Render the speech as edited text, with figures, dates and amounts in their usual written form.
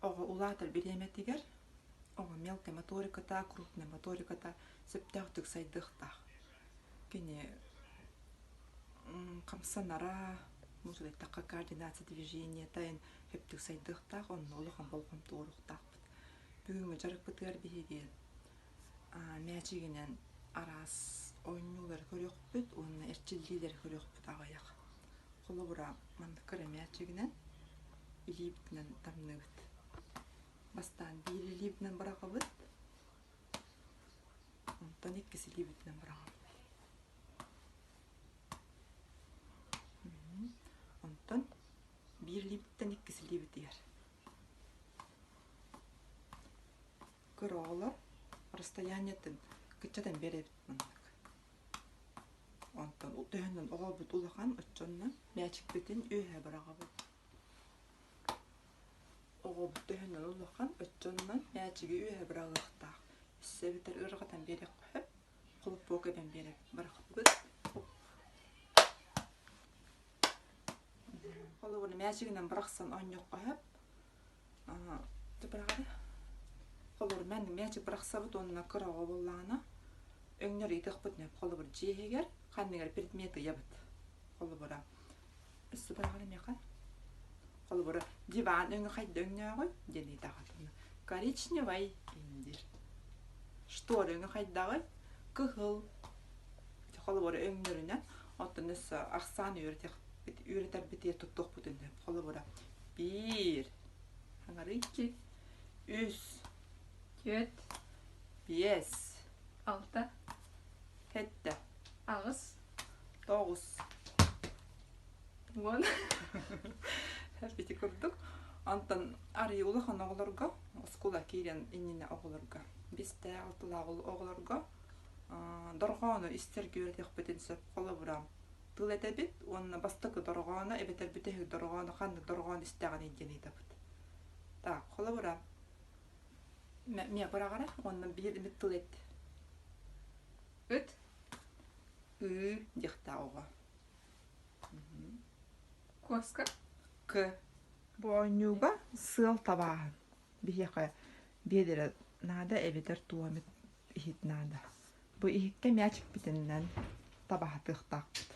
Оҕо улаатар бириэмэтигэр оҕо мелкая моториката, крупная моториката сөптөөхтүк сайдыахтаах. Кини хамсанара, мусулайтахха координация движениета сөптүк сайдыахтаах, онно улахан болҕомто ууруохтаахпыт. Бүгүҥҥү дьарыкпытыгар биһиги мээчигинэн араас оонньуулары көрүөхпүт уонна эрчиллиилэри көрүөхпүт аҕыйах. Холобура, маннык кыра мээчигинэн илиибитинэн тамныыбыт. Бастаан биир илиибитинэн быраҕабыт, онтон иккис илиибитинэн быраҕабыт. Онтон биир илиибиттэн иккис илиибитигэр. Кыра оҕолор расстояниетын кыччатан биэрэбит маннык. Онтон төһөнөн оҕобут улахан, оччонно мээчикпитин үөһэ быраҕабыт. Оҕобут төһөнөн улахан, оччонно мээчиги үөһэ быраҕыахтаах. Өссө эбэтэр ыарырҕатан биэриэххэ сөп, хлопок эбэн биэрэбит, бырахпыт. Холобур, мээчигинэн бырахсан оонньуохха сөп. Холобур, мен мээчик бырахсабыт уонна кыра оҕо буоллаҕына, өҥнөр ыйытыахпыт нөп. Холобур, дьиэ иһигэр ханныгар предмет ыйабыт. Холобура, өссө быраҕар эмиэхэ. Холобура, диван өҥө хайда өҥнөөҕүй диэн ыйытаҕыт. Коричневай индир. Штора өҥө хайдаҕый? Кыһыл. Холобура, өҥнөрүнэн, оттон өссө ахсаан үөрэтиэхпит, үөрэтэрбитигэр туттуохпутун сөп. Холобура, биир, аҥары икки, үс, Түөрт, биэс, алта, сэттэ, аҕыс, тоҕус. уон. Ити курдук. Онтон арыый улахан оҕолорго, оскуола киирэн иннинэ оҕолорго, биэстээх, алталаах оҕолорго дорҕоону истэргэ үөрэтиэхпитин сөп. Холобура, тыл этэбит уонна бастакы дорҕооно эбэтэр бүтэһик дорҕооно ханнык дорҕоон истэҕиний диэн ыйытабыт. Так, холобура, миэ быраҕара уонна биир эмит тыл эт. Ыт. Ыы диэхтээх оҕо. Куоска. К. Бу оонньууга сыал табааһын. Биһиэхэ биэдэрэ наада эбэтэр туох эмит иһит наада. Бу иһиккэ мячикпитинэн табаһытыахтаахпыт.